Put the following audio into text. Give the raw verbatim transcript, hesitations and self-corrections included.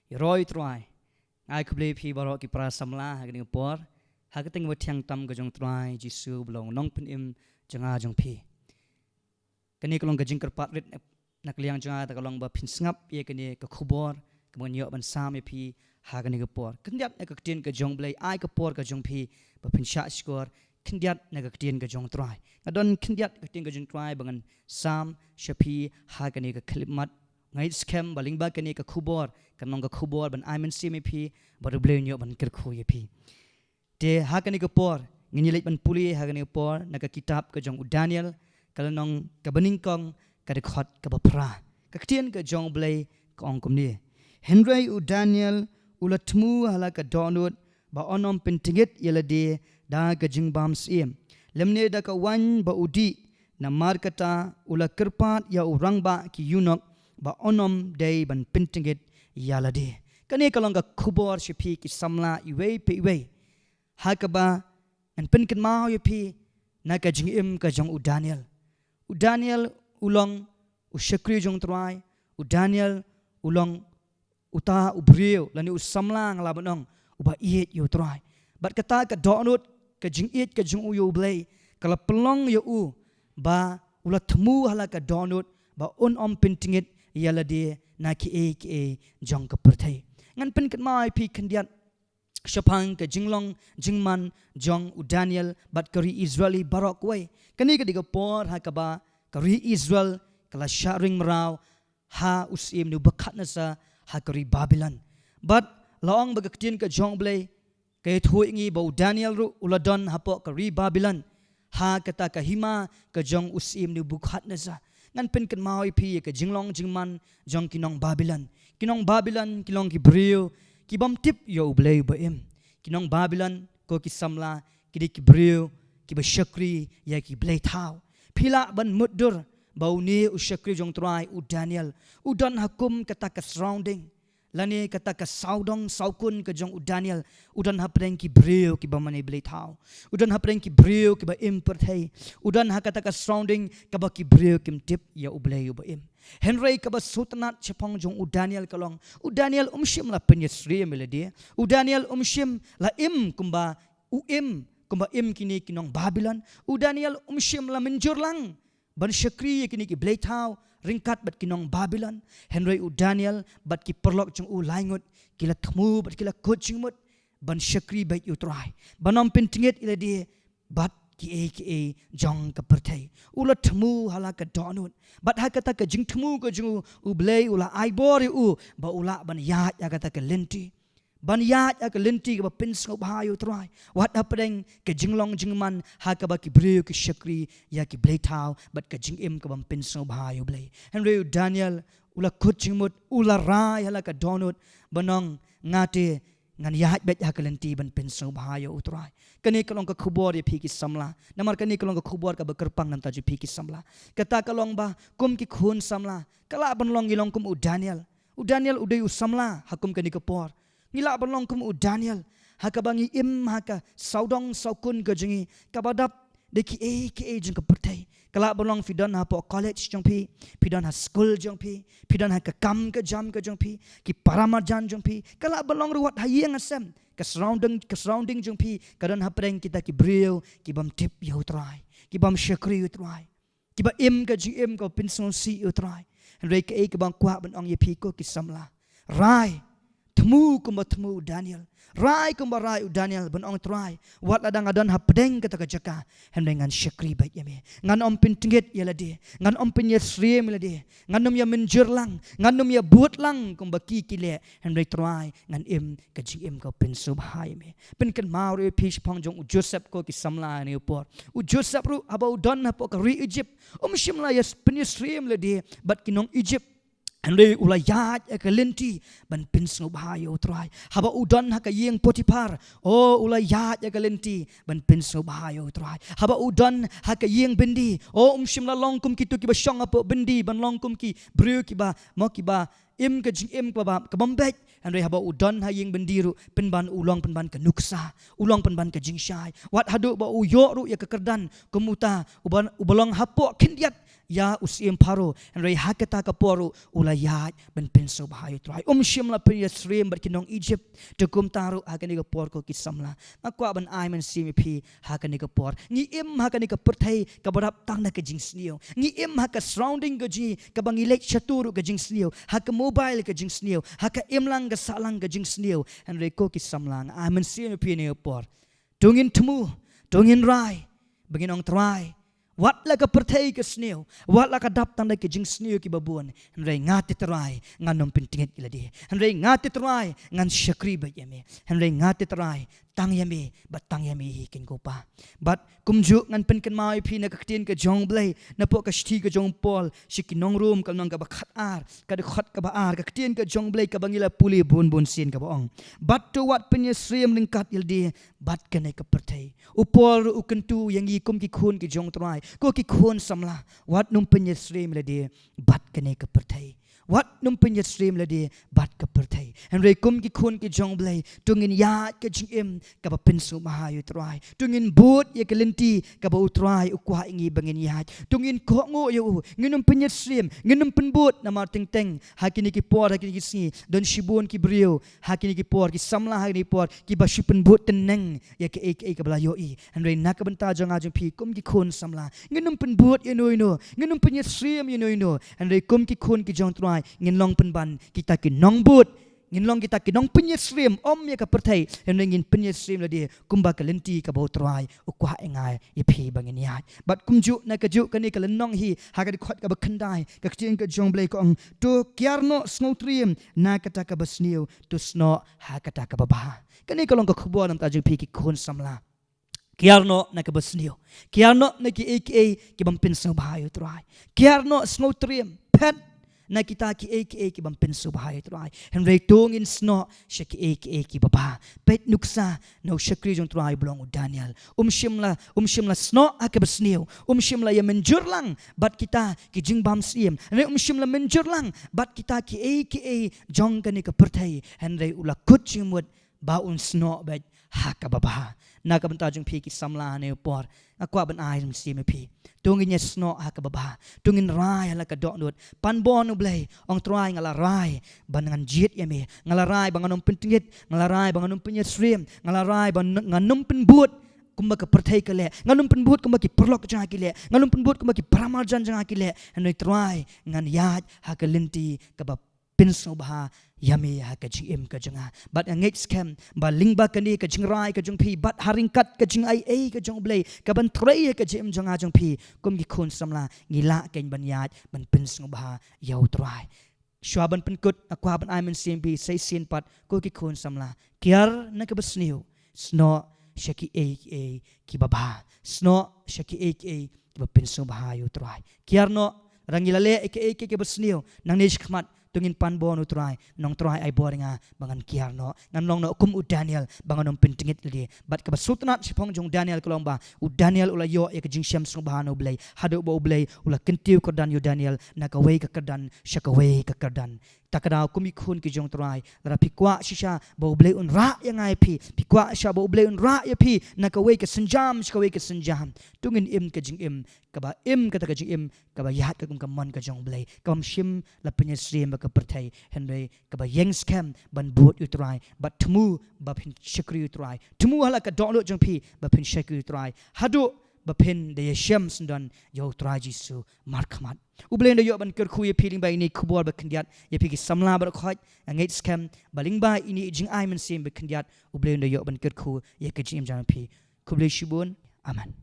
Ïaroh ïa u Trai. Nga ai khublei ïa phi baroh ki para samla ha kane ka por, ha ka kyrteng ba thiang tam ka jong u Trai Jisu ba long u nongpynim jong nga jong phi. Kane ka long ka jingkyrpad rit na ka liang jong nga, kata ka long ba phin sngap ïa kane ka khubor kaba ngan ïoh ban sam ïa phi ha kane ka por. Khyndiat na ka ktien ka jong u Blei, ai ka por ka jong phi ba phin shah shkor khyndiat na ka ktien ka jong u Trai. Nga don khyndiat ka ktien ka jong u Trai ba ngan sam sha phi ha kane ka khyllipmat. Nga ngeit skhem ba lyngba kane ka khubor kan long ka khubor ban ai mynsiem ïa phi, bad u Blei un ïoh ban kyrkhu ïa phi. Te ha kane ka por ngin ïa leit ban pule ha kane ka por na ka kitab ka jong u Daniel, ka lynnong kaba nyngkong, ka dkhot kaba phra. Ka ktien ka jong u Blei ka ong kumne: Hynrei u Daniel u la thmu ha la ka dohnud ba un ym pyntngit ïa lade da ka jingbam syiem, lymne da ka waiñ ba u dih. Namar kata u la kyrpad ïa u rangbah ki eunuch ba un ym dei ban pyntngit ïa lade. Kane ka long ka khubor sha phi ki samla iwei pa iwei, ha kaba ngan pynkynmaw ïa phi na ka jingim ka jong u Daniel. U Daniel u long u shakri jong u Trai. U Daniel u long uta u briew lane u samla, nga lah ban ong, uba ïeit ïa u Trai. Bad kata ka dohnud, ka jingïeit ka jong u ïa u Blei, ka la pynlong ïa u ba u la thmu ha la ka dohnud ba un ym pyntngit ïa lade na kiei kiei jong ka pyrthei. Ngan pynkynmaw ïa phi khyndiat shaphang ka jinglong jingman jong u Daniel bad ka ri Israel baroh kawei. Kane ka dei ka por ha kaba ka ri Israel ka la shah ring mraw ha u syiem Nebukhadnessar ha ka ri Babilon. Bad la ong ba ka ktien ka jong u Blei ka ïathuh ïa ngi ba u Daniel ruh u la don hapoh ka ri Babilon, ha kata ka hima ka jong u syiem Nebukhadnessar. Ngan pynkynmaw ïa phi ïa ka jinglong jingman jong ki nong Babilon. Ki nong Babilon ki long ki briew ki bym tip ïa u Blei uba im. Ki nong Babilon, ko ki samla, ki dei ki briew kiba shakri ïa ki blei thaw. Phi lah ban mutdur ba une u shakri jong u Trai, u Daniel, u don ha kum kata ka surrounding, lane kata ka sawdong sawkun ka jong u Daniel, u don hapdeng ki briew kiba mane blei thaw. U don hapdeng ki briew kiba im pyrthei. U don ha kata ka surrounding kaba ki briew kim tip ïa u Blei uba im. Hynrei kaba sngewtynnat shaphang jong u Daniel ka long, u Daniel um shym la pynïasyriem ïa lade. U Daniel um shym la im kumba u im, kumba im kine ki nong Babilon. U Daniel um shym la mynjur lang ban shakri ïa kine ki blei thaw ryngkat bad ki nong Babilon. Hynrei u Daniel bad ki paralok jong u laingut ki la thmu bad ki la kut jingmut ban shakri beit ïa u Trai, ban ym pyntngit ïa lade bad kiei kiei jong ka pyrthei. U la thmu ha la ka dohnud. Bad ha kata ka jingthmu ka jong u, u Blei u la ai bor ïa u ba u lah ban ïaid ha kata ka lynti, ban ïaid ha ka lynti kaba pynsngewbha ïa u Trai. Wat hapdeng ka jinglong jingman ha kaba ki briew ki shakri ïa ki blei thaw bad ka jingim kaba pynsngewbha ïa u Blei. Hynrei u Daniel u la kut jingmut, u la rai ha la ka dohnud, ban ong, nga te ngan ïaid beit ha ka lynti ban pynsngewbha ïa u Trai. Kane ka long ka khubor ïa phi ki samla. Namar kane ka long ka khubor kaba kyrpang na ka bynta jong phi ki samla. Kata ka long ba kum ki khun samla, ka lah ban long ngi long kum u Daniel. U Daniel u dei u samla ha kum kane ka por. Ngi lah ban long kum u Daniel ha kaba ngi im ha ka sawdong sawkun ka jong ngi kaba dap da kiei kiei jong ka pyrthei. Ka lah ban long phi don hapoh college jong phi, phi don ha skul jong phi, phi don ha ka kam ka jam ka jong phi, ki para marjan jong phi. Ka lah ban long ruh wat ha ïing ha sem, ka surrounding, ka surrounding jong phi ka don hapdeng kita ki briew ki bym tip ïa u Trai, ki bym shakri ïa u Trai, kiba im ka jingim kaba pynsngewsih ïa u Trai. Hynrei kaei kaba nga kwah ban ong ïa phi ko ki samla, rai, thmu kumba thmu u Daniel. Rai kumba rai u Daniel, ban ong, Trai, wat lada nga don hapdeng kata ka jaka, hynrei ngan shakri beit ïa me. Ngan ym pyntngit ïa lade, ngan ym pynïasyriem ïa lade, ngan ym ïa mynjur lang, ngan ym ïa bud lang kumba ki ki leh, hynrei Trai, ngan im ka jingim kaba pynsngewbha ïa me. Pynkynmaw ruh ïa phi shaphang jong u Joseph ko ki samla ha kane ka por. U Joseph ruh haba u don hapoh ka ri Egypt, um shym la ïa pynïasyriem ïa lade bad ki nong Egypt. Hynrei u la ïaid ha ka lynti ban pynsngewbha ïa u Trai. Haba u don ha ka ïing Potiphar, o, u la ïaid ha ka lynti ban pynsngewbha ïa u Trai. Haba u don ha ka ïing byndi, o, um shym la long kum kito kiba shong hapoh byndi, ban long kum ki briew kiba, mo, kiba im ka jingim kaba, kaba beit, hynrei haba u don ha ïing byndi ruh, pynban u long pynban ka nuksa, u long pynban ka jingshai. Wat haduh ba u ïoh ruh ïa ka kyrdan kum uta uba, uba long hapoh khyndiat ïa u syiem Pharaoh, hynrei ha kata ka por ruh u la ïaid ban pynsngewbha ïa u Trai. Um shym la pynïasyriem bad ki nong Egypt. Te kumta ruh ha kane ka por, ko ki samla, nga kwah ban ai mynsiem ïa phi ha kane ka por. Ngi im ha kane ka pyrthei kaba dap tang da ka jingsniew. Ngi im ha ka surrounding ka jong ngi kaba ngi leit shato ruh ka jingsniew, ha ka mobile ka jingsniew, ha ka imlang ka sahlang ka jingsniew. Hynrei ko ki samla, nga ai mynsiem ïa phi ha kane ka por. To ngin thmu, to ngin rai, ba ngin ong, Trai, wat la ka pyrthei ka sniew, wat la ka dap tang da ki jingsniew kiba bun, hynrei nga te Trai ngan ym pyntngit ïa lade. Hynrei nga te Trai ngan shakri beit ïa me. Hynrei nga te Trai, tang ïa me, bad tang ïa me hi, ko Pa. Bad kumjuh ngan pynkynmaw ïa phi na ka ktien ka jong u Blei, napoh ka shithi ka jong u Paul sha ki nong Rom, ka lynnong kaba khatar, ka dkhot kaba ar, ka ktien ka jong u Blei kaba ngi la pule bun bun sien, kaba ong, bad to wat pynïasyriem ryngkat ïa lade bad kane ka pyrthei. U Paul ruh u kyntu ïa ngi kum ki khun ki jong u Trai, ko ki khun samla, wat nym pynïasyriem ïa lade bad kane ka pyrthei. Wat nym pynïasyriem ïa lade bad ka pyrthei. Hynrei kum ki khun ki jong u Blei, to ngin ïaid ka jingim kaba pynsngewbha ïa u Trai. To ngin bud ïa ka lynti kaba u Trai u kwah ïa ngi ba ngin ïaid. To ngin kohnguh ïa u, ngin nym pynïasyriem, ngin nym pynbud, namar teng teng ha kine ki por, ha kine ki sngi, don shibun ki briew ha kine ki por, ki samla ha kine ki por, kiba shu pynbud tyneng ïa kaei kaei kaba la ïohi. Hynrei na ka bynta jong nga jong phi kum ki khun samla, ngin nym pynbud ïano ïano, ngin nym pynïasyriem ïano ïano. Hynrei kum ki khun ki jong u Trai, ngin long pynban kita ki nongbud. Ngin long kita ki nongpynïasyriem, ym ïa ka pyrthei, hynrei ngin pynïasyriem ïa lade kumba ka lynti kaba u Trai u kwah ïa nga ïa phi ba ngin ïaid. Bad kumjuh na kajuh kane ka lynnong hi, ha ka dkhot kaba khyndai, ka ktien ka jong u Blei ka ong, to kiar noh sngewtriem na kata kaba sniew, to snoh ha kata kaba bha. Kane ka long ka khubor na ka bynta jong phi ki khun samla. Kiar noh na kaba sniew. Kiar noh na kiei kiei kibym pynsngewbha ïa u Trai. Kiar noh, sngewtriem, phet na kita kiei kiei kibym pynsngewbha ïa u Trai. Hynrei to ngin snoh sha kiei kiei kiba bha. Peit nuksa na u shakri jong u Trai ba long u Daniel. Um shym la, um shym la snoh ha kaba sniew. Um shym la ïa mynjur lang bad kita ki jingbam syiem. Hynrei um shym la mynjur lang bad kita kiei kiei jong kane ka pyrthei. Hynrei u la kut jingmut ba un snoh beit ha kaba bha. Na ka bynta jong phi ki samla ha kane ka por, nga kwah ban ai mynsiem ïa phi. To ngin ïa snoh ha kaba bha. To ngin rai ha la ka dohnud. Pan bor na u Blei, ong, Trai, nga la rai ba ngan jied ïa me. Nga la rai ba ngan ym pyntngit. Nga la rai ba ngan ym pynïasyriem. Nga la rai ba n-, ngan ym pynbud kumba ka pyrthei ka leh. Ngan ym pynbud kumba ki paralok jong nga ki leh. Ngan ym pynbud kumba ki paramarjan jong nga ki leh. Hynrei Trai, ngan ïaid ha ka lynti kaba pynsngewbha ïa me ha ka jingim ka jong nga. Bad nga ngeit skhem ba lyngba kane ka jingrai ka jong phi, bad ha ryngkat ka jingaiei ka jong u Blei kaban trei ha ka jingim jong nga jong phi, kum ki khun samla, ngi lah kein ban ïaid ban pynsngewbha ïa u Trai. Shuwa ban pynkut, nga kwah ban ai mynsiem ïa phi sa shisien pat, ko ki khun samla. Kiar na kaba sniew, snoh sha kiei kiei kiba bha. Snoh sha kiei kiei kiba pynsngewbha ïa u Trai. Kiar noh, lada ngi la leh ïa kiei kiei kiba sniew, nangne shakhmat, to ngin pan bor na u Trai. Nong Trai, ai bor ïa nga ba ngan kiar noh, ngan long noh kum u Daniel, ba ngan ym pyntngit ïa lade. Bad kaba sngewtynnat shaphang jong u Daniel ka long ba u Daniel u la ïoh ïa ka jingshem sngewbha na u Blei, haduh ba u Blei u la kyntiew kyrdan ïa u Daniel na kawei ka kyrdan sha kawei ka kyrdan. Ta ka daw, kum ki khun ki jong u Trai, lada phi kwah shisha ba u Blei un rah ïa nga ïa phi, phi kwah shisha ba u Blei un rah ïa phi na kawei ka sienjam sha kawei ka sienjam, to ngin im ka jingim kaba im, kata ka jingim kaba ïaid katkum ka mon ka jong u Blei, kaba ym shym la pynïasyriem bad ka pyrthei, hynrei kaba ïeng skhem ban bud ïa u Trai, bad thmu ba phin shakri ïa u Trai. Thmu ha la ka dohnud jong phi ba phin shakri ïa u Trai, haduh ba phin da ïashem syndon ïa u Trai Jisu markhmat. U Blei un da ïoh ban kyrkhu ïa phi lyngba ine i khubor ba khyndiat. Ïa phi ki samla baroh khoit, nga ngeit skhem ba lyngba ine i jingai mynsiem ba khyndiat, u Blei un da ïoh ban kyrkhu ïa ka jingim jong phi. Khublei shibun. Amen.